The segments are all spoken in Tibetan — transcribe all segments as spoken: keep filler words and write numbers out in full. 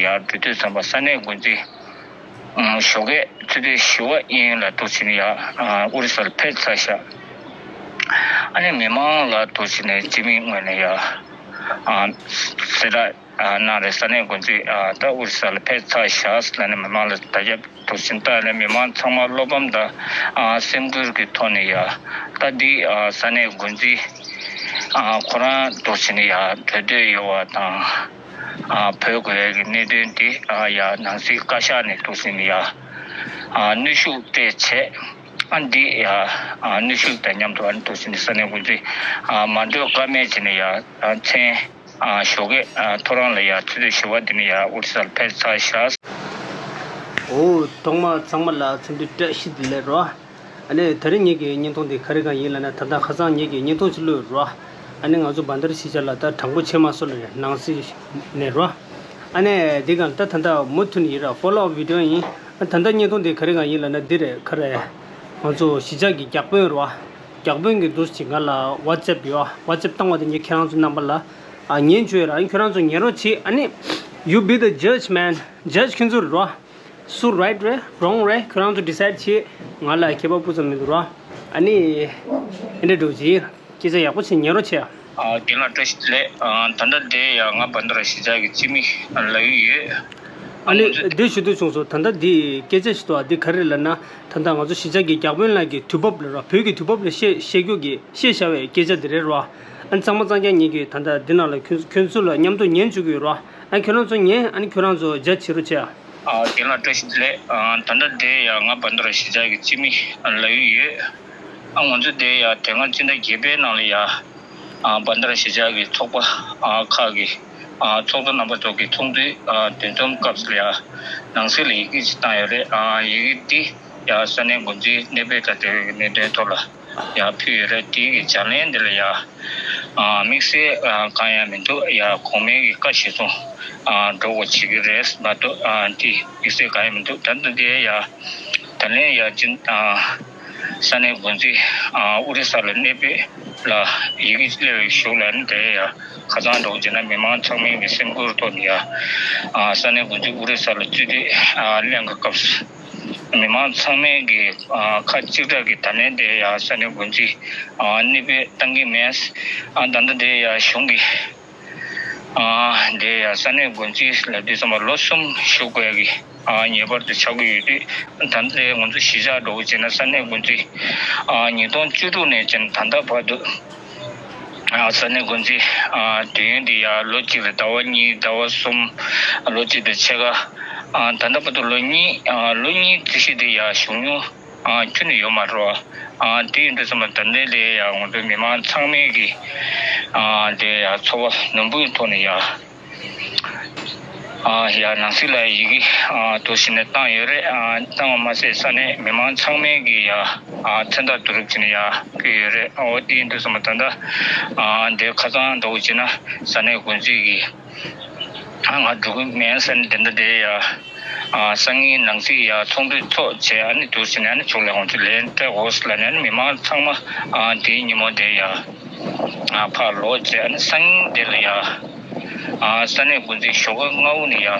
ཡར་འགྲོ་དུས་ཙམ་པ་ས་གནས་འགོ་འཛིན་ཨ་ཞོགས་ཀས་ཆུ་ཚོད་བཞི་པ་ཡན་ལ་འདུག་ཕྱིན་ཡ་ཨ་ཨོ་རི་ས་ལ་ཕེབས་ཚར་ཤག་ཨ་ནི་མི་མང་ལ་འདུག་ཕྱིན་ནས་སྤྱི་མིའི་ངོས་ནས་ཡ་ཨ་གསལ་བསྒྲགས་ཨ་གནང་རེད། ས་གནས་འགོ་འཛིན་ཨ་ད་ཨོ་རི་ས་ལ་ཕེབས་ཚར་ཤག་ཟེར་ལབ་ནས་མི་མང་ལ་བརྡ་ཁྱབ་འདུག་ཕྱིན། ད་ནས་མི་མང་ཚང་མ་བློ་ཕམ་དང་ཨ་སེམས་འགུལ་གྱི་ཐོག་ནས་ཡ་ད་འདི་ཨ་ས་གནས་འགོ་འཛིན་ཨ་ཁོ་རང་འདུག་ཕྱིན་ཡ་བྲོས་འདོད་ཡོད་པ་དང་། ཨ་བོད་དགོས་ཡས་ཀྱི་གནད་དོན་འདི་ཨ་ཡ་ནང་སྲིད་བཀའ་ཤག་ནས་འདུག་ཟིན་ཡ་ཨ་གནོན་ཤུགས་སྤྲད་བྱས། ཨ་འདི་ཡ་ཨ་གནོན་ཤུགས་དང་མཉམ་དུ་ཨ་འདུག་ཟིན་ས་གནས་འགོ་འཛིན་ཨ་མ་འགྲོ་ཀ་མེད་བྱས་ནས་ཡ་ཨ་མཚན་ཨ་ཞོགས་ཀས་ཨ་ཐོ་རངས་ལ་ཡ་ཆུ་ཚོད་བཞི་པ་འདི་ནས་ཡ་ཨོ་རི་ས་ལ་ཕེབས་ཚར་ཤག་འོ། ཐོག་མ་ཚང་མ་ལ་འཚམས་འདྲི་བཀྲ་ཤིས་བདེ་ལེགས་རོ། ཨ་ནི་དེ་རིང་ངེད་ཀྱི་བརྙན་ཐུང་འདི་ག་རེ་གང་ཡིན་ལབ་ན། ད་ལྟ་ཁ་སང་ངེད་ཀྱི་བརྙན་ཐུང་ཅིག་བླུགས་རོ། ཨ་ནི་ང་ཚོ་བན་དར་གཞིས་ཆགས་ལ་ད་དྲང་པོ་བྱས་མ་སོང་ལབ་ནང་སྲིད་ནས་རོ། ཨ་ནི་འདི་གང་ད་ད་ལྟ་མུ་མཐུད་ནས་ཡིན་ར། ཕོ་ལོ་བི་ཌི་ཡོ་ཡིན། ཨ་ད་ལྟ་བརྙན་ཐུང་འདི་ག་རེ་གང་ཡིན་ལབ་ན་འདི་རེད། ག་རེ། ང་ཚོ་གཞིས་ཆགས་ཀྱི་བརྒྱ་དཔོན་རོ། བརྒྱ་དཔོན་གྱི་འདུག་ཅིག་ང་ལ་ཝ་ཙེབ་ཡོད། ཝ་ཙེབ་བཏང་བ་དེ་ངས་ཁྱེད་རང་ཚོ་རྣམ་པ་ལ་ཨ་ཉན་བཅུག་ཡོད་ར། ཨ་ནི་ཁྱོད་རང་ཚོ་ཉན་རོགས་བྱེད། ཨ་ནི་you be the judge man. ཇཇ་ཁྱོད་ཚོ་རེད་རོ། སུ་རའིཊ་རེད་རོང་རེད་ཁྱོད་རང་ཚོ་ཌི་སའིཌ་བྱེད། ང་ལ་ཁྱད་པར་སྤུ་ཙམ་མི་འདུག་རོ། ཨ་ནི་ཨེ་འདྲ་འགྲོ་ཅིག་སྐད་ཆ་ཡག་པོ་བྱེད། ཉན་རོགས་བྱེད་ཨ། རྒན་ལགས་བཀྲ་ཤིས་བདེ་ལེགས། ཨ་ད་ལྟ་དེ་ཡང་ང་བན་དར་གཞིས་ཆགས་ཀྱི་སྤྱི་མི་ལབ་ཀྱི་ཡོད། ཨ་ནི་འདི་ཞུ་འདོད་བྱུང་སོང་། ད་ལྟ་འདི་སྐད་ཆ་ཞིག་འདུག་ཨ། འདི་ག་རེ་ལབ་ན། ད་ལྟ་ང་ཚོ་གཞིས་ཆགས་ཀྱི་བརྒྱ་དཔོན་ལགས་ཀྱི་དུས་བབ་ལ་རོ། བོད་ཀྱི་དུས་བབ་ལ་བཤད་བཤད་རྒྱུ་གི་བཤད་བཞག་པའི་སྐད་ཆ་འདི་རེད་རོ། ཨ་ནི་གཙང་མ་གཙང་རྐྱང་ཉིད་ཀྱི་ད་ལྟ་འདི་ནང་ལ་ཁྱོད་ཁྱོད་ཚོ་ལ་མཉམ་དུ་ཉན་བཅུག་གི་ཡོད་རོ། ཨ་ཁྱོད་རང་ཚོ་ཉན། ཨ་ནི་ཁྱོད་རང་ཚོ་ཇཇ་བྱེད་རོགས་བྱེད་ཨ། ཨ་རྒན་ལགས་བཀྲ་ཤིས་བདེ་ལེགས། ཨ་ད་ལྟ་དེ་ཡང་ང་བན་དར་གཞིས་ཆགས་ཀྱི་སྤྱི་མི་ལབ་ཀྱི་ཡོད། ཨ་ང་ཚོ་དེ་ཡང་དེ་སྔ་སྤྱི་ཟླ་བརྒྱད་པའི་ནང་ལ་ཡང་ཨ་བན་དར་གཞིས་ཆགས་ཀྱི་ཚོགས་པ་ཨ་ཁག་གི་ཨ་ཚོགས་གཙོ་རྣམ་པ་ཚོ་གི་ཚོགས་འདུའི་ཨ་འདུ་འཛོམས་སྐབས་སུ་ཡང་ནང་སྲིད་ལ་ཡི་གེ་ཅིག་བཏང་ཡོད་རེད། ཨ་ཡི་གེ་འདི་ཡང་ས་གནས་འགོ་འཛིན་གནས་སྤོས་དང་འབྲེལ་བའི་གནད་དོན་ཐོག་ལ་ཡང་ཕུལ་ཡོད་རེད། དེའི་གི་བྱ་ལན་འདི་ལ་ཡང་ཨ་དམིགས་བསལ་ཨ་གང་ཡང་མི་འདུག་ཡ་གོང་མའི་གི་བཀའ་གཞིར་བཟུང་ཨ་འགྲོ་དགོས་བྱེད་ཀྱི་རེད་མ་གཏོགས་ཨ་དེ་དམིགས་བསལ་གང་ཡང་མི་འདུག་ད་ལྟ་དེ་ཡ་ད་ལན་ཡ་ཅིན་ཨ་ས་གནས་འགོ་འཛིན་ཨ་ཨོ་རི་ས་ལ་གནས་སྤོས་ལ་ཡི་གེ་སླེབས་པའི་གཞུག་ལ་ནི་དེ་ཡ་ཁ་སང་འགྲོ་བྱས་ན་མི་མང་ཚང་མའི་གི་སེམས་ཁུར་ཐོག་ནས་ཡ་ཨ་ས་གནས་འགོ་འཛིན་ཨོ་རི་ས་ལ་རྩིས་སྤྲོད་ཨ་གླེང་གི་སྐབས་སུ། མི་མང་ཚང་མས་ཀྱི་ཨ་ཁ་གཅིག་གྲགས་ཀྱི་ད་ལན་དེ་ཡང་ས་གནས་འགོ་འཛིན་ཨ་གནས་སྤོས་བཏང་གི་མེད། ཨ་ད་ལྟ་དེ་ཡང་གཞུང་གི་ཨ་དེ་ཡང་ས་གནས་འགོ་འཛིན་ལབ་དུས་ཙམ་པ་ལོ་གསུམ་བཞུགས་དགོས་ཀྱི་ཨ་ངེས་པར་དུ་ཆགས་ཀྱི་ཡོད་དུས། ད་ལྟ་དེ་ང་ཚོ་གཞིས་ཆགས་འགྲོ་བ་བྱས་ན་ས་གནས་འགོ་འཛིན་ཨ་ཉིས་སྟོང་བཅུ་དྲུག་ནས་བྱས་ནས་ད་ལྟ་བར་དུ། ཨ་ས་གནས་འགོ་འཛིན་ཨ་དུས་ཡུན་འདི་ཡང་ལོ་གཅིག་ལ་ཟླ་བ་གཉིས་ཟླ་བ་གསུམ། ལོ་གཅིག་དང་ཕྱེད་ཀ་ཨ་ད་ལྟ་བར་དུ་ལོ་གཉིས་ཨ་ལོ་གཉིས་རྩིས་གཞི་འདི་ཡང་བཞུགས་མྱོང་ཨ་ཁྱོན་ནས་ཡོད་མ་རེད་བ། ཨ་དེ་ཡིན་དུས་ཙམ་པ་ད་ལྟའི་ལས་ཡང་ང་ཚོའི་མི་མང་ཚང་མས་ཀྱི་ཨ་དེ་ཡང་ཚོར་བ་ནོར་བུའི་ཐོག་ནས་ཡང་། ཨ་ཡ་ནང་སྲིད་ལ་ཡི་གེ་ཨ་འདུག་བྱས་ནས་བཏང་ཡོད་རེད། ཨ་བཏང་བ་མ་ཟད་ས་གནས་མི་མང་ཚང་མས་ཀྱི་ཡ་ཨ་མཚན་རྟགས་བསྡུ་རུབ་བྱས་ནས་ཡ་ཕུལ་ཡོད་རེད། ཨ་འོ་དེ་ཡིན་དུས་ཙམ་པ་ད་ལྟ་ཨ་འདིར་ཁ་སང་འདྲ་བོ་བྱས་ན་ས་གནས་འགོ་འཛིན་གྱིས་ཨ་ང་འགྲོ་གི་མེད་ཟེར་ནས་དེ་འདྲ་དེ་ཡ་ཨ་སང་ཉིན་ནང་སྲིད་ཡ་ཚོགས་འདུ་ཚོགས་བྱས། ཨ་ནི་འདུག་བྱས་ནས་ཨ་ནི་ཕྱོགས་ལས་ཁོང་ཚོས་ལན་སྤྲད་དགོས་ལབ་ནས་ཨ་ནི་མི་མང་ཚང་མ་ཨ་དེའི་ཉིན་མོ་དེ་ཡ། ཨ་ཕར་ལོག་བྱས་ཨ་ནི་སང་ཉིན་དེ་ལ་ཡ་ཨ་ས་གནས་འགོ་འཛིན་ཞོགས་ཀ་སྔ་པོ་ནས་ཡ་ཨ་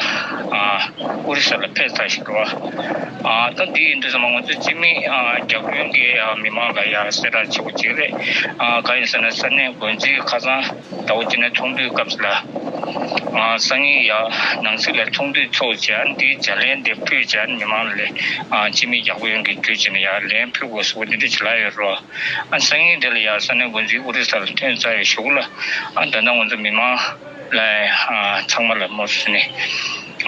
ཨོ་རི་ས་ལ་ཕེབས་ཚར་ཞིག་འགྲོ། ཨ་ད་འདི་ཡིན་དུས་ཙམ་པ་ང་ཚོ་སྤྱི་མི་ཨ་བརྒྱ་དཔོན་གྱིས་ཨ་མི་མང་ལ་ཡ་གསལ་བསྒྲགས་བྱེད་དགོས་ཅིག་རེད། ཨ་གང་ཡིན་ཟེར་ན་ས་གནས་འགོ་འཛིན་ཁ་སང་ཟླ་བ་བཅུ་ནས་ཚོགས་འདུའི་སྐབས་ལ་ཨ་སང་ཉིན་ཡ་ནང་སྲིད་ལ་ཚོགས་འདུ་ཚོགས་བྱས་ཨ་ནི་འདིའི་བྱ་ལན་དེ་ཕུལ་བྱས་ཨ་ནི་མི་མང་ལ་ཨ་སྤྱི་མི་བརྒྱ་དཔོན་གྱིས་བརྒྱུད་བྱས་ནས་ཡ་ལན་ཕུལ་དགོས་ཟེར་བ་འདི་འདྲ་ཅིག་ལབ་ཡོད་རེད། ཨ་སང་ཉིན་དེ་ལ་ཡང་ས་གནས་འགོ་འཛིན་ཨོ་རི་ས་ལ་ཐོན་ཚར་བའི་གཞུག་ལ་ཨ་ད་ལྟ་ང་ཚོ་མི་མང་ལ་ཨ་ཚང་མ་ལ་མོ་སུ་ནས་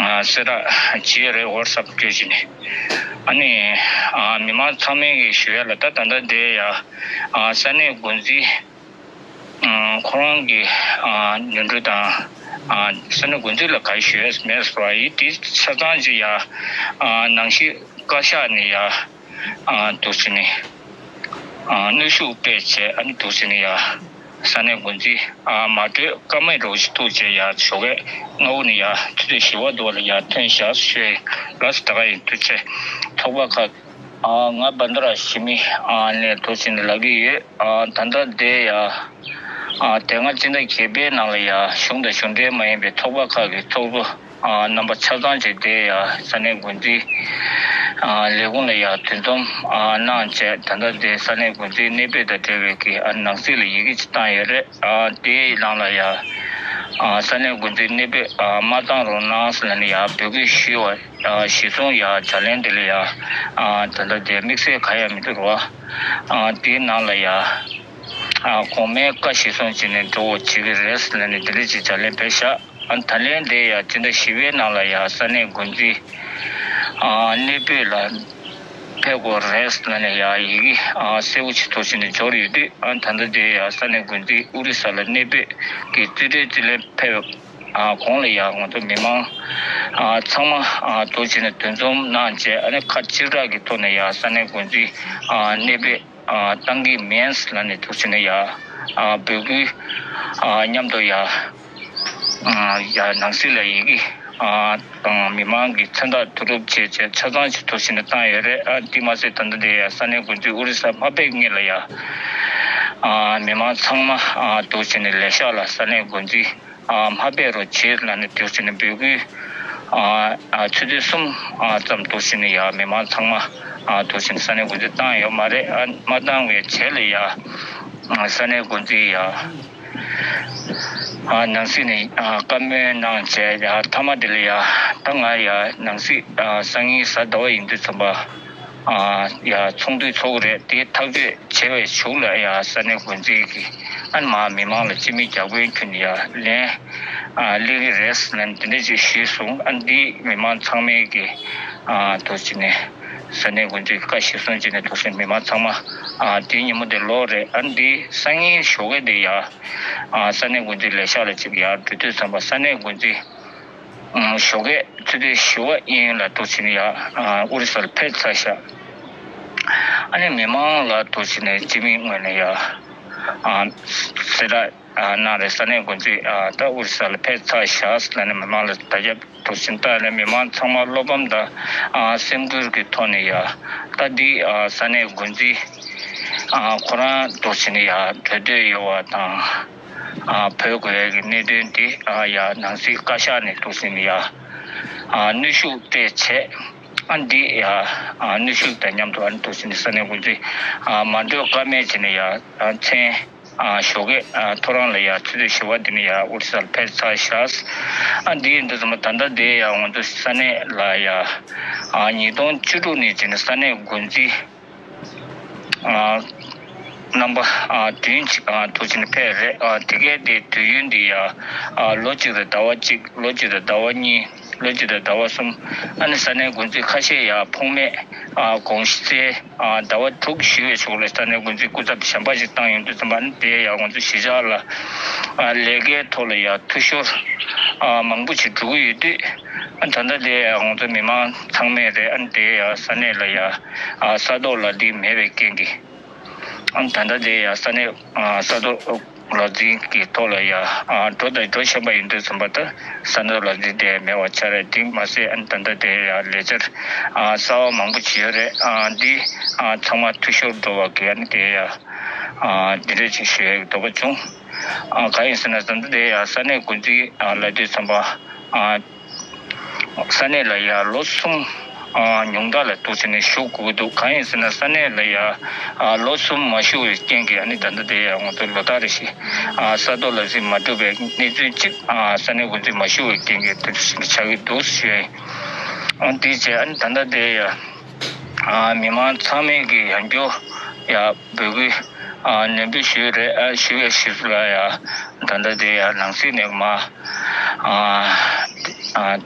ཨ་གསལ་བསྒྲགས་བྱས་རེད། ཝ་ཊི་སབ་བརྒྱུད་བྱས་ནས་ཨ་ནི་ཨ་མི་མང་ཚང་མས་ཀྱི་ཞུ་ཡ་ལ་ད་ད་ལྟ་དེ་ཡང་ཨ་ས་གནས་འགོ་འཛིན་ཨ་ཁོ་རང་གི་ཨ་ནོར་འཁྲུལ་དང་ཨ་ས་གནས་འགོ་འཛིན་ལ་ག་རེ་ཞུ་ཡ་མེད་ཟེར་བ་ཡིན། དེ་ཆ་ཚང་ཅིག་ཡང་ཨ་ནང་སྲིད་བཀའ་ཤག་ནས་ཡང་ཨ་འདུག་སེ་ནས་ཨ་གནོན་ཤུགས་སྤྲད་བྱས་ཨ་ནི་འདུག་སེ་ནས་ཡ་ས་གནས་འགོ་འཛིན་ཨ་མ་གྲོས་ཀ་མེད་རོགས་ཞིག་ཐུག་བྱས་ཡ་ཞོགས་ཀས་སྔ་པོ་ནས་ཡ་ཆུ་ཚོད་བཞི་པ་འདུག་ལ་ཡ་ཐོན་བཞག་ཞུས་ལ་སོ། ད་ག་ཡིན་དུས་ཚེ་ཚོགས་པ་ཁག་ཨ་ང་བན་དྷ་ར་གཞིས་མི་ཨ་ནས་འདུག་སེ་ནས་ལབ་ཀྱི་ཡོད། ཨ་ད་ལྟ་དེ་ཡ་ཨ་དེ་སྔ་སྤྱི་ཟླ་བརྒྱད་པའི་ནང་ལ་ཡ་གཞུང་དང་གཞུང་འབྲེལ་མ་ཡིན་པའི་ཚོགས་པ་ཁག་གི་ཚོགས་གཙོ་ རྣམ་པ་ཆ་ཚང་ཅིག་དེ་ཡ་ས་གནས་འགོ་འཛིན་ལས་ཁུངས་ལ་ཡ་འདུ་འཛོམས་གནང་བྱས། ད་ལྟ་དེ་ས་གནས་འགོ་འཛིན་གནས་སྤོས་དང་འབྲེལ་བའི་གི་ནང་སྲིད་ལ་ཡི་གེ་ཅིག་བཏང་ཡོད་རེད། དེའི་ནང་ལ་ཡ་ས་གནས་འགོ་འཛིན་གནས་སྤོས་མ་བཏང་རོགས་གནང་ཟེར་ནས་ཡ་འབོད་སྐུལ་ཞུས་པ། གཞི་བཟུང་ཡ་ལྗགས་ལན་དེ་ལ་ཡ་ད་ལྟ་དེ་དམིགས་བསལ་གང་ཡང་མི་འདུག་རོ། དེའི་ནང་ལ་ཡ་གོང་མའི་བཀའ་གཞིར་བཟུང་བྱས་ནས་འགྲོ་བ་བྱེད་ཀྱི་རེད་ཟེར་ནས་དེ་འདྲ་ཅིག་ལྗགས་ལན་ཕེབས་ཤག་ཨ་ད་ལན་དེ་ཡ་སྤྱི་ཟླ་བཞི་པའི་ནང་ལ་ཡ་ས་གནས་འགོ་འཛིན་གནས་སྤོས་ལ་ཕེབས་དགོས་རེད་ཟེར་ནས་ཡ་ཡི་གེ་གསལ་པོ་ཅིག་ཐོག་ཕྱིན་ནས་འབྱོར་ཡོད་དུས། ཨ་ད་ལྟ་དེ་ཡ་ས་གནས་འགོ་འཛིན་ཨོ་རི་ས་ལ་གནས་སྤོས་ཀྱི་རྩིས་སྤྲོད་རྩིས་ལེན་ཕེབས། གོང་ལ་ཡ་ང་ཚོ་མི་མང་ཚང་མ་ཐུགས་རྗེ་ཆེ་ནས་འདུ་འཛོམས་གནང་བྱས། ཨ་ནི་ཁ་གཅིག་གྲགས་ཀྱི་ཐོག་ནས་ཡ་ས་གནས་འགོ་འཛིན་གནས་སྤོས་བཏང་གི་མིན་ལབ་ནས་ཐུགས་རྗེ་ཆེ་ནས་ཡ་འབོད་སྐུལ་མཉམ་དུ་ཡ་ཡ་ནང་སྲིད་ལ་ཡི་གེ་དང་མི་མང་གི་མཚན་རྟགས་བསྡུ་རུབ་བྱས་བྱས་ཆ་ཚང་ཞིག་ཐུགས་རྗེ་ཆེ་ནས་བཏང་ཡོད་རེད། ཨ་དེ་མ་ཟད་ད་ལྟ་དེ་ཡ་ས་གནས་འགོ་འཛིན་ཨོ་རི་ས་མ་ཕེབས་སྔོན་ལ་ཡ་མི་མང་ཚང་མ་ཐུགས་རྗེ་ཆེ་ནས་ལས་ཤག་ལ་ས་གནས་འགོ་འཛིན་མ་ཕེབས་རོགས་བྱེད་ལབ་ནས་ཐུགས་རྗེ་ཆེ་ནས་འབོད་སྐུལ་ཆུ་ཚོད་གསུམ་ཙམ་ཐུགས་རྗེ་ཆེ་ནས་ཡ་མི་མང་ཚང་མ་ཐུགས་རྗེ་ཆེ་ནས་ས་གནས་འགོ་འཛིན་བཏང་ཡོད་མ་རེད། མ་བཏང་བའི་རྗེས་ལ་ཡ་ས་གནས་འགོ་འཛིན་ཡ་ནང་སྲིད་ནས་བཀའ་མོལ་གནང་བྱས། ཡ་མཐའ་མ་དེ་ལ་ཡ་ད་ང་ཡ་ནང་སྲིད་སང་ཉིན་གཟའ་ཟླ་བ་ཡིན་དུས་ཙམ་པ་ཡ་ཚོགས་འདུ་ཚོགས་རེད། དེ་ཐག་གཅོད་བྱས་པའི་གཞུག་ལ་ཡ་ས་གནས་འགོ་འཛིན་གྱི་ཨ་མ་མི་མང་ལ་སྤྱི་མི་རྒྱ་དཔོན་ཁྱོན་ནས་ཡ་ལན་སླེབས་ཀྱི་རེད་ཟེར་ནས་དེ་འདྲ་ཅིག་ཞུས་སོང་། ཨ་འདི་མི་མང་ཚང་མས་ཀྱི་ཐུགས་རྗེ་ཆེ་ནས་ས་གནས་འགོ་འཛིན་བཀའ་གཞིར་བཟུང་བྱས་ནས་ཐུགས་རྗེ་ཆེ་མི་མང་ཚང་མ་དེའི་ཉིན་མོ་དེ་ལོག་རེད། ཨ་འདི་སང་ཉིན་ཞོགས་ཀས་དེ་ཡ་ས་གནས་འགོ་འཛིན་ལས་ཤག་ལ་ཅིག་ཡ་འགྲོ་དུས་ཙམ་པ་ས་གནས་འགོ་འཛིན་ཞོགས་ཀས་ཆུ་ཚོད་བཞི་པ་ཡན་ལ་ཐུགས་རྗེ་ཆེ་ནས་ཡ་ཨོ་རི་ས་ལ་ཕེབས་ཚར་ཤག་ཨ་ནི་མི་མང་ལ་ཐུགས་རྗེ་ཆེ་ནས་སྤྱི་མིའི་ངོས་ནས་ཡ་གསལ་བསྒྲགས་གནང་རེད། ས་གནས་འགོ་འཛིན་ད་ཨོ་རི་ས་ལ་ཕེབས་ཚར་ཤག་ཟེར་ནས་མི་མང་ལ་བརྡ་ཁྱབ་ཐུགས་རྗེ་ཆེ་ནས་བཏང་ནས་མི་མང་ཚང་མ་བློ་ཕམ་དང་སེམས་འགུལ་གྱི་ཐོག་ནས་ཡ་ད་འདི་ས་གནས་འགོ་འཛིན་ཁོ་རང་ཐུགས་རྗེ་ཆེ་ནས་ཡ་གྲོས་འདོད་ཡོད་པ་དང་། ཨ་བོད་དགོས་ཡག་གི་གནད་དོན་འདི་ཨ་ཡ་ནང་སྲིད་བཀའ་ཤག་ནས་ཐུགས་ཟིན་ནས་ཡ་ཨ་གནོན་ཤུགས་སྤྲད་བྱས། ཨ་འདི་ཡ་ཨ་གནོན་ཤུགས་དང་མཉམ་དུ་ཨ་ནི་ཐུགས་ཟིན་ནས་ས་གནས་འགོ་འཛིན་ཨ་མ་འགྲོ་ཀ་མེད་བྱས་ནས་ཡ་ཨ་མཚན་ཨ་ཞོགས་ཀས་ཨ་ཐོ་རངས་ལ་ཡ་ཆུ་ཚོད་བཞི་པ་འདི་ནས་ཡ་ཨོ་རི་ས་ལ་ཕེབས་ཚར་ཤག་ཨ་འདི་ཡིན་དུས་ཙམ་པ་ད་ལྟ་འདི་ཡ་ང་ཚོ་ས་གནས་ལ་ཡ་ཨ་ཉིས་སྟོང་བཅུ་དྲུག་ནས་བྱས་ནས་ས་གནས་འགོ་འཛིན། རྣམ་པ་བདུན་ཅིག་ཐུགས་རྗེ་ཆེ་ནས་ཕེབས་རེད། དེ་གའི་དེ་དུས་ཡུན་འདི་ཡ་ལོ་གཅིག་དང་ཟླ་བ་གཅིག་ལོ་གཅིག་དང་ཟླ་བ་གཉིས་ལོ་གཅིག་དང་ཟླ་བ་གསུམ། ཨ་ནི་ས་གནས་འགོ་འཛིན་ཁ་ཤས་ཡ་ཕོགས་མེད་དགོངས་སེལ་ཟླ་བ་དྲུག་བཞི་བའི་གཞུག་ལ་ས་གནས་འགོ་འཛིན་སྐུ་ཚབ་གཞན་པ་ཞིག་བཏང་ཡོང་དུས་ཙམ་པ་ཨ་ནི་དེ་ཡ་ང་ཚོ་གཞིས་ཆགས་ལ་ལས་ཀའི་ཐོག་ལ་ཡ་འཐུས་ཤོར་མང་པོ་ཞིག་འགྲོ་གི་ཡོད་དུས། ཨ་ད་ལྟ་དེ་ཡ་ང་ཚོ་མི་མང་ཚང་མས་རེད། ཨ་ནི་དེ་ཡ་ས་གནས་ལ་ཡ་ས་ཐོག་ལ་འདི་མེད་པའི་རྐྱེན་གྱིས། ཨ་ནི་ད་ལྟ་དེ་ཡ་ས་གནས་ས་ཐོག་ལག་འཛིན་གྱི་ཐོག་ལ་ཡ་འགྲོ་དང་འགྲོ་བཞིན་པ་ཡིན་དུས་ཙམ་པ་ད་ས་ཐོག་ལག་འཛིན་དེ་མེད་པ་ཆགས་རེད། དེ་མ་ཟད་ཨ་ནི་ད་ལྟ་དེ་ཡ་ལས་འཆར་གསར་པ་མང་པོ་ཅིག་ཡོད་རེད། འདི་ཚང་མ་འཐུས་ཤོར་འགྲོ་བ་གི་ཨ་ནི་དེ་ཡ་འདི་འདྲ་ཅིག་ཞུ་ཡག་གི་འདོད་པ་བྱུང་། གང་ཡིན་ཟེར་ན་ད་ལྟ་དེ་ཡ་ས་གནས་འགོ་འཛིན་ལབ་དུས་ཙམ་པ། ས་གནས་ལ་ཡ་ལོ་གསུམ་ཉུང་མཐའ་ལ་ཐུགས་རྗེ་ཆེ་ནས་བཞུགས་དགོས་ཀྱི་འདུག་གང་ཡིན་ཟེར་ན་ས་གནས་ལ་ཡ་ལོ་གསུམ་མ་བཞུགས་པའི་རྐྱེན་གྱིས་ཨ་ནི་ད་ལྟ་དེ་ཡ་ང་ཚོ་ལོ་ལྟར་རེ་བཞིན་ས་ཐོག་ལག་འཛིན་མ་གྲུབ་པའི་གནས་ཚུལ་གཅིག་ས་གནས་འགོ་འཛིན་མ་བཞུགས་པའི་རྐྱེན་གྱིས་དེ་བཞིན་ཆགས་ཀྱི་འདུག་ཞུ་ཡ་ཡིན། དེ་བྱས་ཨ་ནི་ད་ལྟ་དེ་ཡ་མི་མང་ཚང་མས་ཀྱི་ཡང་བསྐྱར་ཡ་འབོད་སྐུལ་ནན་པོ་ཞུས་རེད། ཞུ་བའི་གཞི་ལ་ཡ་ད་ལྟ་དེ་ཡ་ནང་སྲིད་ནས་མ་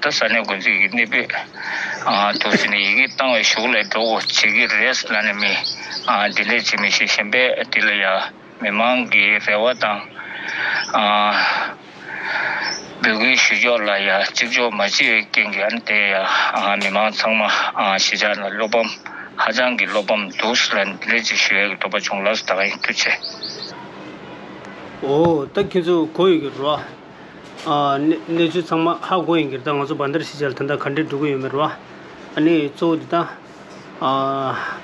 ད་ས་གནས་འགོ་འཛིན་གྱི་གནས་སྤོས་ཐུགས་རྗེ་ཆེ་ནས་ཡི་གེ་བཏང་བའི་གཞུག་ལ་འགྲོ་དགོས་བྱེད་ཀྱི་རེད་ལབ་ནས་མི་འདི་འདྲ་བྱེད་མི་ཤེས་གཞན་པས་འདི་ལ་ཡ་མི་མང་གི་རེ་བ་དང་། འབོད་སྐུལ་ཞུ་ཕྱོགས་ལ་ཡ་གཅིག་ལྕོགས་མ་བྱས་པའི་རྐྱེན་གྱིས་ཨ་ནི་དེ་ཡ་མི་མང་ཚང་མ་གཞིས་ཆགས་ལ་བློ་ཕམ་ཧ་ཅང་གི་བློ་ཕམ་འདུག་ཟེར་ལ་འདི་འདྲ་ཅིག་ཞུ་ཡག་གི་འདོད་པ་བྱུང་ལགས་སོ། ད་ག་ཡིན། ཐུགས་རྗེ་ཆེ། འོ་ད་ཁྱེད་ཚོ་གོ་ཡོད་ཀྱི་རེད་བ། གནས་གནས་ཚུལ་ཚང་མ་ཧ་གོ་ཡིན་གྱི་རེད། ད་ང་ཚོ་བྷན་དར་གཞིས་ཆགས་ལ་ད་ལྟ་ག་འདྲས་འགྲོ་གི་ཡོད་མེད་རེད་བ། ཨ་ནི་གཙོ་བོ་འདི་ད་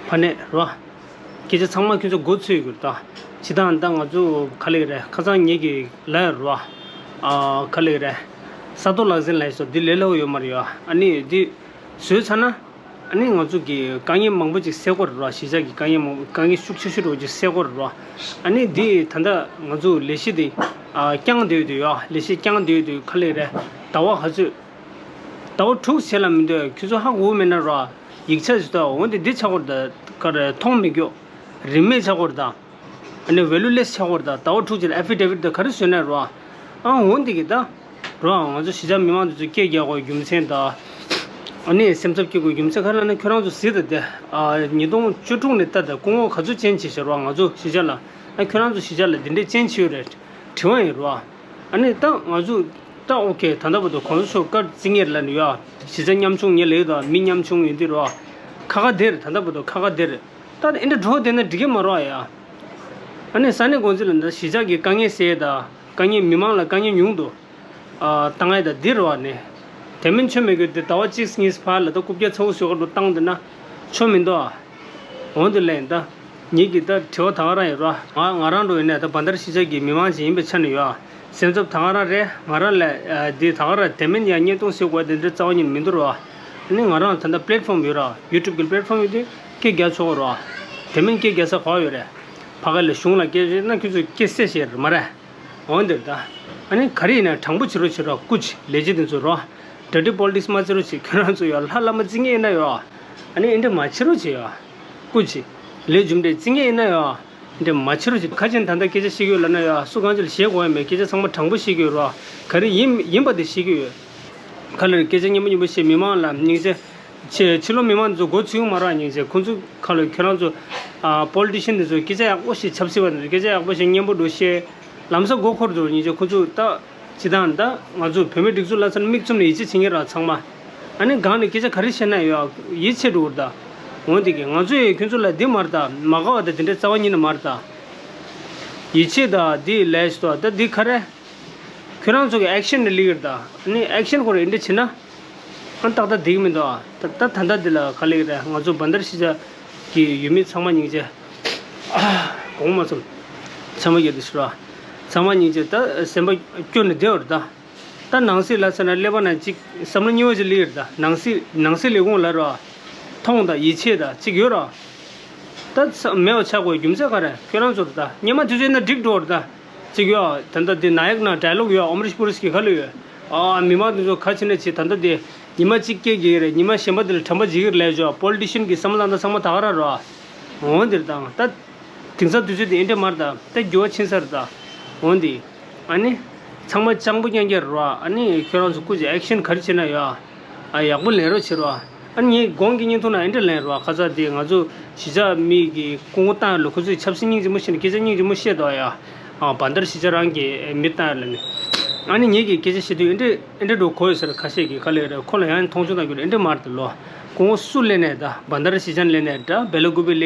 ཕ་ནས་རེད་བ། སྐད་ཆ་ཚང་མ་ཁྱོད་ཚོ་མགོ་ཚོས་ཡོད་ད། སྤྱིར་བཏང་ད་ང་ཚོ་ག་ལེ་རེད། ཁ་སང་ངེད་ཀྱི་ལ་ཡ་རུ་ཨ་ག་ལེ་རེད། ས་རྡོ་ལག་འཛིན་ལ་སོགས་འདི་ལས་སླ་པོ་ཡོད་མ་རེད་ཡ། ཨ་ནི་འདི་བཟོས་ཚར་ན། ཨ་ནི་ང་ཚོ་གི་དཀའ་ངལ་མང་པོ་ཅིག་སེལ་གྱི་རེད་ར། གཞིས་ཆགས་ཀྱི་དཀའ་ངལ་མང་པོ་དཀའ་ངལ་ཤུགས་ཆེ་ཤོས་འདྲ་བོ་ཅིག་སེལ་གྱི་རེད་ར། ཨ་ནི་འདི་ད་ལྟ་ང་ཚོ་ལས་གཞི་འདི་ཨ་བསྐྱངས་བསྡད་ཡོད་དུས་ཡ། ལས་གཞི་བསྐྱངས་བསྡད་ཡོད་དུས་ག་ལེར་རེད། ཟླ་བ་ག་ཚོད། ཟླ་བ་དྲུག་བྱས་ལ་མི་འདོད་ཁྱོད་ཚོ་ཧ་གོ་མེད་ན་ར། ཡིག་ཆ་ཞིག་ད་འོ་འདི་འདི་ཆགས་ཀྱི་རེད་ད། ག་རེ་མཐོང་མི་འགྱོ། རིན་མེད་ཆགས་ཀྱི་རེད་ད། ཨ་ནི་ཝེ་ལུ་ལེས་ཆགས་ཀྱི་རེད་ད། ཟླ་བ་དྲུག་ཅིག་ལ་ཨེ་ཕི་ཌེ་བིད་དང་ག་རེ་བཟོས་ན་རོ། ཨ་འོ་འདི་གི་ད། རོ་ང་ཚོ་གཞིས་ཆགས་མི་མང་དེ་ཚོ་སྐད་རྒྱག་དགོས་རྒྱུ་མཚན་ད། ཨ་ནི་སེམས་འཚབ་སྐྱེ་དགོས་རྒྱུ་མཚན་ག་རེ་ལབ་ན་ཁྱོད་རང་ཚོ་གཟིགས་དང་དེ། ཨ་ཉིས་སྟོང་བཅུ་དྲུག་ནས་ད་ད་སྐུ་ངོ་ག་ཚོད་ཅན་བྱས་ཤག་རོ་ང་ཚོ་གཞིས་ཆགས་ལ། ཨ་ཁྱོད་རང་ཚོ་གཞིས་ཆགས་ལ་འདི་འདྲའི་ཅན་བྱས་ཡོད་རེད། དྲི་བ་ཡིན་རོ། ཨ་ནི་ད་ང་ཚོ་ད་ཨོ་ཁེ་ད་ལྟ་བར་དུ་གོང་ས་མཆོག་བཀའ་བརྩི་ངེས་ལ་ནི་ཡོད། གཞིས་ཆགས་ཉམ་ཆུང་ངེས་ལེགས་དང་མི་ཉམ་ཆུང་ཡིན་དུས་རོ། ཁ་ཁ་དེར་ད་ལྟ་བར་དུ་ཁ་ཁ་དེར། ད་ཨེ་འདྲ་འགྲོ་བསྡད་ན་འགྲིག་གི་མ་རོ་ཡ། ཨ་ནི་ས་གནས་འགོ་འཛིན་ལ་འདི་གཞིས་ཆགས་ཀྱི་དཀའ་ངལ་སེལ་ཡས་དང་དཀའ་ངལ་མི་མང་ལ་དཀའ་ངལ་ཉུང་དུ་ཨ་བཏང་ཡས་དང་འདི་རོ་ནི། དེ་མིན་ཆོ་མི་དགོས་དེ་ཟླ་བ་གཅིག་གཉིས་ཕར་ལ་ད་རྐུབ་བཀྱག་ཚ་བོ་བཟོས་ག་འགྲོ་བཏང་འདི་ན་ཆོ་མི་འདུག་ཨ། འོན་ཏེ་ལན་ད། ངེད་ཀྱི་ད་དྲི་བ་ད་ག་རང་ཡིན་རོ། ང་ང་རང་འགྲོ་ཡིན་ནས་ད་བན་དར་གཞིས་ཆགས་ཀྱི་མི་མང་ཞིག་ཡིན་པའི་ཆ་ནས་ཡོད། སེམས་འཚབ་ད་ག་རང་རེད། ང་རང་ལ་འདི་ད་ག་རང་དེ་མིན་ཡང་བརྙན་ཐུང་བཟོ་དགོས་དེ་འདྲའི་རྩ་བ་ཉིད་མི་འདུག་རོ། ཨ་ནི་ང་རང་ད་ལྟ་པི་ལེ་ཊི་ཕོམ་ཡོད་ར། ཡུ་ཊུབ་ཀྱི་པི་ལེ་ཊི་ཕོམ་ཡོད་དུས་སྐད་རྒྱག་ཆོག་གི་རོ། དེ་མིན་སྐད་རྒྱག་ས་ག་པར་ཡོད་རེད། ཕ་ག་ལ་གཞུང་ལ་སྐད་བཤད་ན་ཁྱོད་ཚོས་སྐད་བཤད་ཤེས་རེད་མ་རེད། འོན་ཏེ་ད། ཨ་ནི་ག་རེ་ཡིན་ན་དྲང་པོ་བྱེད་རོགས་བྱེད་རོགས་སྐུ་མཁྱེན་ལས་བྱེད་དེ་ཚོ་རོ། ཌར་ཊི་པོ་ལི་ཊིག་སི་མ་བྱེད་རོགས་བྱེད། ཁྱོད་རང་ཚོ་ཡོད་ལྷ་བླ་མ་བརྩི་མཁན་ཡིན་ན་ཡོད། ཨ་ནི་ཨེ་འདྲ་མ་བྱེད་རོགས་བྱེད་ཡོད། སྐུ་མཁྱེན། ལས་རྒྱུ་འབྲས་བརྩི་མཁན་ཡིན་ན་ཡོད། ཨེ་འདྲ་མ་བྱེད་རོགས་བྱེད། ཁ་ཆེན་ད་ལྟ་སྐད་ཆ་བཤད་ཀྱི་ཡོད་ལབ་ན་ཡོད། སུ་གང་ཅི་ལ་ཞེད་དགོས་ཡ་མེད། སྐད་ཆ་ཚང་མ་དྲང་པོ་བཤད་ཀྱི་ཡོད་རོགས། ག་རེ་ཡིན་ཡིན་པ་དེ་བཤད་ཀྱི་ཡོད། ག་ལེར་སྐད་ཆ་སྙན་པོ་སྙན་པོ་བཤད། མི་མང་ལ་སྙིང་རྗེ། ཕྱི་ཕྱི་ལོགས་མི་མང་ཚོ་མགོ་ཚོས་མ་རག་སྙིང་རྗེ། ཁོང་ཚོ་ག་ལེར་ཁྱོད་རང་ཚོ་ཨ་པོ་ལི་ཊི་ཤན་དེ་ཚོ་སྐད་ཆ་ཡག་པོ་བཤད། ཆབ་སྲིད་པ་དེ་ཚོ་སྐད་ཆ་ཡག་པོ་བཤད། སྙན་པོ་འགྲོ་བཤད། ལམ་སང་མགོ་འཁོར་འགྲོ་སྙིང་རྗེ། ཁོང་ཚོ་ད་སྤྱི་བཏང་ད་ང་ཚོ་བོད་མི་སྒྲིག་འཛུགས་ལ་མཚོན་ན་མིག་བཙུམ་ནས་ཡིད་ཆེས་བྱེད་མཁན་ར་ཚང་མ། ཨ་ནི་སྒང་ནས་སྐད་ཆ་ག་རེ་བཤད་ན་ཡོད་ཡིད་ཆེས་འགྲོ་གི་རེད་ད། འོན་ཏེ་གི་ང་ཚོ་ཡི་ཁྱོད་ཚོ་ལ་འདི་མ་རེད་ད། མ་དགའ་བ་ད་དེ་འདྲའི་རྩ་བ་ཉིད་ནས་མ་རེད་ད། ཡིད་ཆེས་ད་འདི་ལས་ཞིག་ད་ད་འདི་ག་རེ། ཁྱོད་རང་ཚོ་གི་ཨེག་ཤན་ནི་ལི་ཡོད་ད། ཨ་ནི་ཨེག་ཤན་ཁོ་ར་འདི་འདྲ་བྱེད་ན། ཨ་ཏག་ཏག་འགྲིག་མི་འདུག་ཨ། ད་ད་ད་ལྟ་འདི་ལ་ག་ལེ་རེད། ང་ཚོ་བན་དར་གཞིས་ཆགས་ཀྱི་ཡུལ་མི་ཚང་མ་སྙིང་རྗེ། ཨ་དགོངས་མ་ཚོམ། ཚང་མ་ཡོད་དེ་ཤི་ར། ཚང་མ་སྙིང་རྗེ། ད་སེམས་པ་སྐྱོ་ནས་བསྡད་པ་རེད་ད། ད་ནང་སྲིད་ལ་ཟེར་ན་ཀླད་པ་ནང་གཅིག་བསམ་བློ་གཉིས་པ་ཅིག་སླེབས་ཡོད་རེད་ད། ནང་སྲིད་ནང་སྲིད་ལས་ཁུངས་ལ་ར། མཐོང་དང་ཡིད་ཆེས་དང་གཅིག་ཡོད་ར། ད་ཚ་མེད་པ་ཆགས་དགོས་རྒྱུ་མཚན་ག་རེ། ཁྱོད་རང་ཚོ་རེད་ད། སྔོན་མ་དུས་ཚོད་ན་འགྲིག་འགྲོ་རེད་ད། གཅིག་ཡོད་ད་ལྟ་དེ་ནཱ་ཡག་ན་ཌའི་ལོག་ཡོད། ཨོམ་རིཤ་པུ་རིཤ་གི་ག་ལ་ཡོད། ཨ་མི་མང་དེ་ཚོ་ག་བྱེད་ན་བྱེད། ད་ལྟ་དེ་ཉི་མ་གཅིག་སྐད་རྒྱག་གི་རེད། ཉི་མ་གཞན་པ་དེ་ལ་དྲན་པ་བརྗེད་ཀྱི་རེད་ལབ་ཡོད། པོ་ལི་ཊི་ཤན་གི་བསམ་བློ་ད་ཚང་མ་ད་ག་ར་ར། འོ་འདིར་དང་ད། དེང་སང་དུས་ཚོད་དེ་ཨེ་འདྲ་མ་རེད་ད། ད་འགྱུར་བ་ཕྱིན་ས་རེད་ད། འོ་འདི། ཨ་ནི། ཚང་མ་སྤྱང་པོ་རྐྱང་རྐྱང་རེད་བ། ཨ་ནི་ཁྱོད་རང་ཚོ་སྐུ་མཁྱེན་ཨེག་ཤན་ག་རེ་བྱེད་ན་ཡོད་ཨ། ཡག་པོ་ལེན་རོགས་བྱེད་རོགས། ཨ་ནི་ངས་གོང་གི་བརྙན་ཐུང་ནང་ཨེ་འདྲ་ལེན་རོགས། ཁ་ཚ་དེ་ང་ཚོ་གཞིས་ཆགས་མི་གི་སྐུ་ངོ་བཏང་ཡོད་ལ་ཁོ་ཚོས་ཆབ་སྲིད་སྙིང་རྗེ་མོ་བཤད་ནས་སྐད་ཆ་སྙིང་རྗེ་མོ་བཤད་འདུག་ཡ། ཨ་བན་དར་གཞིས་ཆགས་རང་གི་མི་བཏང་ཡོད་ལ་ནི། ཨ་ནི་ངེད་ཀྱིས་སྐད་ཆ་བཤད་དུས་ཨེ་འདྲ་ཨེ་འདྲ་འགྲོ་གོ་ཡོད་ཟེར། ཁ་ཤས་ཀྱིས་ག་ལེ་རེད། ཁོ་ལ་ཡང་མཐོང་ཆུང་བཏང་རྒྱུ་རེད། ཨེ་འདྲ་མ་རེད་ད་ལོ། སྐུ་ངོ་སུ་སླེབས་ནས་ད། བན་དར་གཞིས་ཆགས་ནས་སླེབས་ནས་འདྲ། སྦེ་ལ་ཀུ་པེ་ལ་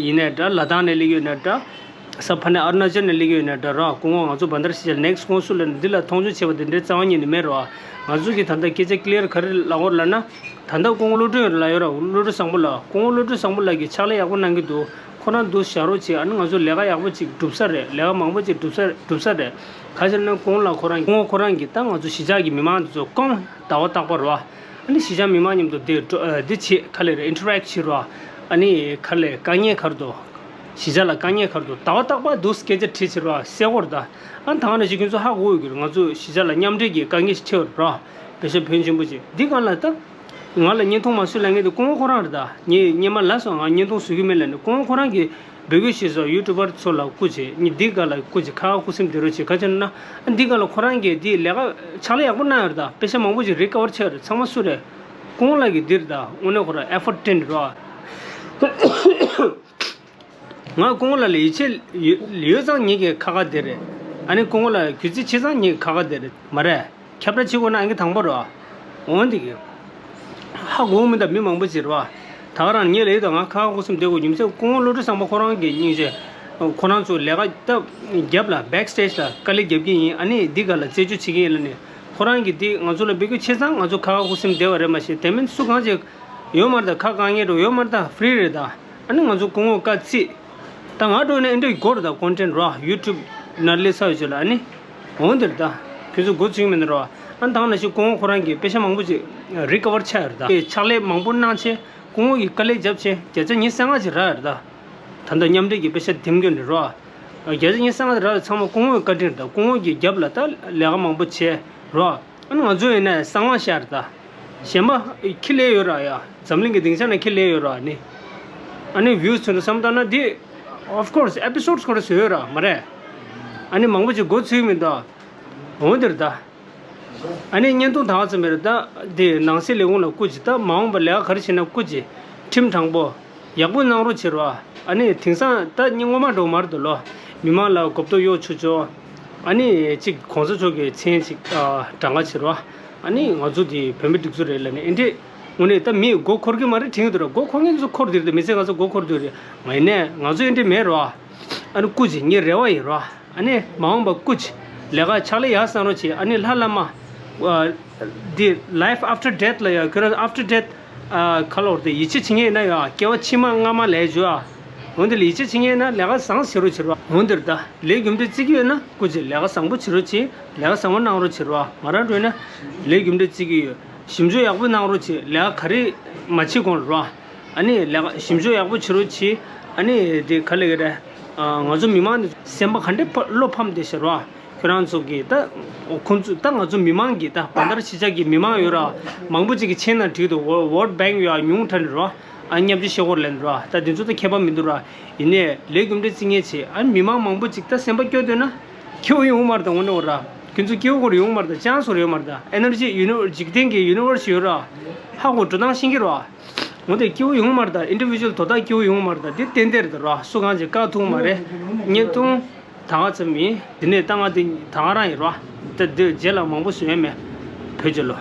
ཡིན་ནས་འདྲ། ལ་དྭགས་ནས་སླེབས་ཡོད་ནས་འདྲ། ས་ཕ་ནས་ཨ་རུ་ན་ཅལ་ནས་སླེབས་ཡོད་ནས་འདྲ་ར། སྐུ་ངོ་ང་ཚོ་བན་དར་གཞིས་ཆགས་ནེག་སི་སྐུ་ངོ་སུ་སླེབས་ནས་འདི་ལ་མཐོང་ཆུང་བྱེད་པ་དེ་འདྲའི་རྩ་བ་ཉིད་ནས་མེད་རོ། ང་ཚོ་གིས་ད་ལྟ་སྐད་ཆ་ཀི་ལི་ཡར་ག་རེ་ལབ་དགོས་ལབ་ན། ད་ལྟ་སྐུ་ངོ་བློ་གྲོས་ལགས་ཡོད་ར། བློ་གྲོས་བཟང་པོ་ལགས། སྐུ་ངོ་བློ་གྲོས་བཟང་པོ་ལགས་ཀྱིས་ཕྱག་ལས་ཡག་པོ་གནང་གི་འདུག་ཁོ་རང་འདུག་བཞག་རོགས་བྱེད། ཨ་ནི་ང་ཚོ་ལས་ཀ་ཡག་པོ་ཅིག་སྒྲུབ་ས་རེད། ལས་ཀ་མང་པོ་ཅིག་སྒྲུབ་ས་སྒྲུབ་ས་རེད། ག་ཅི་ལབ་ན་སྐུ་ངོ་ལགས་ཁོ་རང་སྐུ་ངོ་ཁོ་རང་གིས་ད་ང་ཚོ་གཞིས་ཆགས་ཀྱི་མི་མང་འདི་ཚོ་སྐོང་ཟླ་བ་རྟག་པར་རོ། ཨ་ནི་གཞིས་ཆགས་མི་མང་མཉམ་དུ་འདི་འགྲོ་ཨ་འདི་བྱེད་ག་ལེ་རེད། ཨིན་ཊར་ཨེག་བྱེད་རོགས། ཨ་ནི་ག་ལེ་དཀའ་ངལ་ག་རེ་འདུག་གཞིས་ཆགས་ལ་དཀའ་ངལ་ག་རེ་འདུག་ཟླ་བ་རྟག་པར་འདུག་སྐད་ཆ་དྲིས་བྱེད་རོགས། གསལ་པོར་ད། ཨ་ནི་ད་ག་ནང་བཞིན་ཁྱོད་ཚོ་ཧ་གོ་ཡོད་ཀྱི་རེད། ང་ཚོ་གཞིས་ཆགས་ལ་མཉམ་འབྲེལ་གྱི་དཀའ་ངལ་ཞིག་འཕྲད་ཡོད་རེད་རོ། བེ་ཤ་ཕོན་ཆེན་པོ་ཅིག་འདི་ག་ལ་ད། ང་ལ་བརྙན་ཐུང་མ་བཟོས་ལབ་མཁན་དེ་སྐུ་ངོ་ཁོ་རང་རེད་ད། ངས་སྔོན་མ་ལབ་སོང་། ང་བརྙན་ཐུང་བཟོ་གི་མེད་ལབ་ནས། སྐུ་ངོ་ཁོ་རང་གིས་འབོད་སྐུལ་བྱས་སོང་། ཡུ་ཊུབ་པར་ཚོ་ལ་སྐུ་མཁྱེན། ངས་འདི་ག་ལ་སྐུ་མཁྱེན། ཁ་ཁ་ཁུ་སིམ་བསྡད་རོགས་བྱེད། ག་ཅི་ལབ་ན། ཨ་འདི་ག་ལ་ཁོ་རང་གིས་འདི་ལས་ཀ་ཕྱག་ལས་ཡག་པོ་གནང་ཡོད་རེད་ད། པེ་ཤ་མང་པོ་ཅིག་རི་ཀ་བར་བྱས་ཡོད་རེད། ཚང་མ་སུ་རེད། སྐུ་ངོ་ལགས་ཀྱིས་འདིར་ད་དངོས་གནས་ཁོ་རང་ཨེ་ཕོར་ཊི་བཏོན་རོགས། ང་སྐུ་ངོ་ལགས་ལ་ཡིད་ཆེས་ཡོད་ཡོད་ཙང་ངེད་ཀྱིས་ཁ་ཁ་བསྡད་རེད། ཨ་ནི་སྐུ་ངོ་ལགས་གུས་བརྩི་ཆེ་ཙང་ངེད་ཀྱིས་ཁ་ཁ་བསྡད་རེད་མ་རེད། ཁྱབ་བསྒྲགས་བྱེད་དགོས་ན་ཨང་ཀི་དང་པོ་རེད་བ། འོན་ཏེ་གི། ཧ་གོ་མི་འདུག་མི་མང་པོ་ཅིག་རེད་བ། ད་ག་རང་ངེད་ལ་ཡོད་དོ། ང་ཁ་ཁ་ཁུ་སིམ་བསྡད་དགོས་རྒྱུ་མཚན་སྐུ་ངོ་བློ་གྲོས་བཟང་པོ་ཁོ་རང་གི་སྙིང་རྗེ། ཁོ་རང་ཚོ་ལས་ཀ་སྟབས་རྒྱབ་ལ་བེག་སི་ཊེཇ་ལ་དཀའ་ལས་རྒྱབ་ཀྱི་ཡིན། ཨ་ནི་འདི་ག་ལ་རྩད་གཅོད་བྱེད་ཀྱི་ཡིན་ལབ་ནས། ཁོ་རང་གིས་འདི་ང་ཚོ་ལ་འབོད་སྐུལ་བྱས་ཙང་ང་ཚོ་ཁ་ཁ་ཁུ་སིམ་བསྡད་པ་རེད། མ་གཞི་དེ་མིན་སུ་གང་ཅིག་ཡོད་མ་རེད་ད། ཁ་གང་ཉེ་འགྲོ་ཡོད་མ་རེད་ད། ཧྥི་རི་རེད་ད། ཨ་ནི་ང་ཚོ་སྐུ་ངོ་བཀའ་བརྩིས། ད་ང་འགྲོ་ན་ཨེ་འདྲ་དགོས་རེད་ད། ཀོན་ཊེན་རོ་ཡུ་ཊུབ་ནང་སླེབས་ཚར་ཡོད་ཆོག་ལ། ཨ་ནི་འོང་འདིར་ད་ཁྱོད་ཚོ་འགོ་ཚུགས་མེད་ན་རོ། ཨ་ ཨ་ནི་དང་ནང་བཞིན་སྐུ་ངོ་ཁོ་རང་གིས་པེ་ཤ་མང་པོ་ཅིག་རི་ཀ་བར་ཆགས་ཡོད་རེད་ད། ཕྱག་ལས་མང་པོ་གནང་བྱས་སྐུ་ངོ་གིས་དཀའ་ལས་བརྒྱབ་བྱས་བརྒྱ་ཆ་ཉི་ཤུ་རྩ་ལྔ་ཅིག་རག་ཡོད་རེད་ད། ད་ལྟ་མཉམ་འབྲེལ་གྱི་པེ་ཤ་འདེམས་སྐྱོང་ནས་རོ། བརྒྱ་ཆ་ཉི་ཤུ་རྩ་ལྔ་རག་ཚང་མ་སྐུ་ངོ་གི་བཀའ་དྲིན་རེད་ད། སྐུ་ངོ་གིས་རྒྱབ་ལ་ད་ལས་ཀ་མང་པོ་བྱས་རོ། ཨ་ནི་ང་ཚོ་ཡིན་ན་གསང་བ་ཤར་ད། གཞན་པ་ཁྱི་ལས་ཡོད་ར་ཡ། འཛམ་གླིང་གི་སྡིངས་ཆ་ན་ཁྱི་ལས་ཡོད་ར་ནི། ཨ་ནི་views་ཚོ་ནི་བསམ་བཏང་ན་འདི་of course episodes་སྐོར་བཟོས་ཡོད་ར་མ་རེད། ཨ་ནི་མང་པོ་ཅིག་མགོ་ཚོས་མི་འདུག་འོ་འདིར་ད། ཨ་ནི་བརྙན་ཐུང་དག་ཙམ་མེད་ར་ད། འདི་ནང་སྲིད་ལས་ཁུངས་ལ་སྐུ་མཁྱེན། ད་མ་འོངས་པ་ལས་ཀ་ག་རེ་བྱེད་ན་སྐུ་མཁྱེན། ཁྲིམས་དྲང་པོ། ཡག་པོ་གནང་རོགས་བྱེད་རོགས། ཨ་ནི་དེང་སང་ད་ཉིན་སྔོན་མ་འགྲོ་མར་འདུག་ལོ། མི་མང་ལ་གོ་རྟོགས་གཡོག་ཆོག་ཆོག་ཨ་ནི་གཅིག་གོང་ས་མཆོག་གི་མཚན་གཅིག་ཨ་གྲངས་ཀ་བྱེད་རོགས། ཨ་ནི་ང་ཚོ་འདི་བོད་མི་སྒྲིག་འཛུགས་རེད་ལབ་ནས་ཨེ་འདྲས། དངོས་གནས་ད་མི་མགོ་འཁོར་གི་མ་རེད་དྲན་གི་འདུག་ར། མགོ་འཁོར་མཁན་ཚོ་འཁོར་འདིར་འདུག་མི་ཚེ་ང་ཚོ་མགོ་འཁོར་འདུག་རེད། ང་ཡིན་ནས་ང་ཚོ་ཨེ་འདྲས་མེད་རོགས། ཨ་ནི་སྐུ་མཁྱེན་ངའི་རེ་བ་ཡིན་རོགས། ཨ་ནི་མ་འོངས་པ་སྐུ་མཁྱེན་ལས་ཀ་ཕྱག་ལས་ཡག་བསམ་རོགས་བྱེད། ཨ་ནི་ལྷ་བླ་མ་ཨ་འདི་life after death་ལ་ཡ་ཁྱོད་རང་after death་ཨ་ག་ལོར་དེ་ཡིད་ཆེས་བྱེད་མཁན་ཡིན་ན་ཡ་སྐྱེ་བ་ཕྱི་མ་སྔ་མ་ལས་བྱོས་ཨ། འོན་ཏེ་ལ་ཡིད་ཆེས་བྱེད་མཁན་ཡིན་ན་ལས་ཀ་བཟང་བྱེད་རོགས་བྱེད་རོགས། འོན་ཏེ་ད་ལས་རྒྱུ་འབྲས་བརྩི་གི་ཡོད་ན་སྐུ་མཁྱེན་ལས་ཀ་བཟང་པོ་བྱེད་རོགས་བྱེད། ལས་ཀ་བཟང་པོ་གནང་རོགས་བྱེད་རོགས། ང་རང་འགྲོ་ན་ལས་རྒྱུ་འབྲས་བརྩི་གི་ཡོད། ཞིབ་འཇུག་ཡག་པོ་གནང་རོགས་བྱེད། ལས་ཀ་ག་རེ་མ་བྱེད་གོང་རོགས། ཨ་ནི་ལས་ཀ་ཞིབ་འཇུག་ཡག་པོ་བྱེད་རོགས་བྱེད། ཨ་ནི་དེ་ག་ལབ་ཀྱི་རེད། ཨ་ང་ཚོ་མི་མང་ནི་སེམས་པ་ག་འདྲས་ཕ་བློ་ཕམ་བསྡད་ཤག་རོ། ཁྱོད་རང་ཚོ་གིས་ད་ཁོང་ཚོ་ད་ང་ཚོ་མི་མང་གིས་ད་བན་དར་གཞིས་ཆགས་ཀྱི་མི་མང་ཡོད་ར། མང་པོ་ཅིག་གིས་མཆན་ནང་བྲིས་འདུག vote bank་ཡོད་ཨ། ཉུང་དྲགས་ནི་རོ། ཨ་མཉམ་སྤྱོད་བྱེད་དགོས་ལབ་ནི་རོ། ད་དེ་ཚོ་ད་ཁྱད་པར་མི་འདུག་ར། ཡིན་ནའི་ལས་རྒྱུ་འབྲས་བརྩི་མཁན་བྱེད། ཨ་མི་མང་མང་པོ་ཅིག་ད་སེམས་པ་སྐྱོ་འདོད་ན་སྐྱིད་པོ་ཡོང་མ་རེད་ད། དངོས་གནས་འོ་ར། ཁྱོད་ཚོ་སྐྱིད་པོ་ཁོར་ཡོང་མ་རེད་ད། ཅང་སོར་ཡོད་མ་རེད་ད། ཨེ་ནར་ཇི་ཡུ་ནི་ཝར་འཇིག་རྟེན་གྱི་ཡུ་ནི་ཝར་སི་ཡོད་ར། ཧ་གོ་འགྲོ་སྟངས་ཤེས་ཀྱི་རོ། འོ་དེ་སྐྱིད་པོ་ཡོང་མ་རེད་ད། ཨིན་ཌི་བི་ཇུ་ཨལ་དོ་བདག་སྐྱིད་པོ་ཡོང་མ་རེད་ད། དེ་ཏན་ཏན་རེད་ད་རོ། སུ་གང་ཅིག་བཀག་ཐུབ་མ་རེད། བརྙན་ཐུང་ད་ག་ཙམ་ཡིན། དེ་ནས་ད་ང་དེ་ད་ག་རང་ཡིན་རོ། ད་དེ་རྗེས་ལ་མང་པོ་བཟོ་ཡ་མེད། བོད་རྒྱལ་ལོ།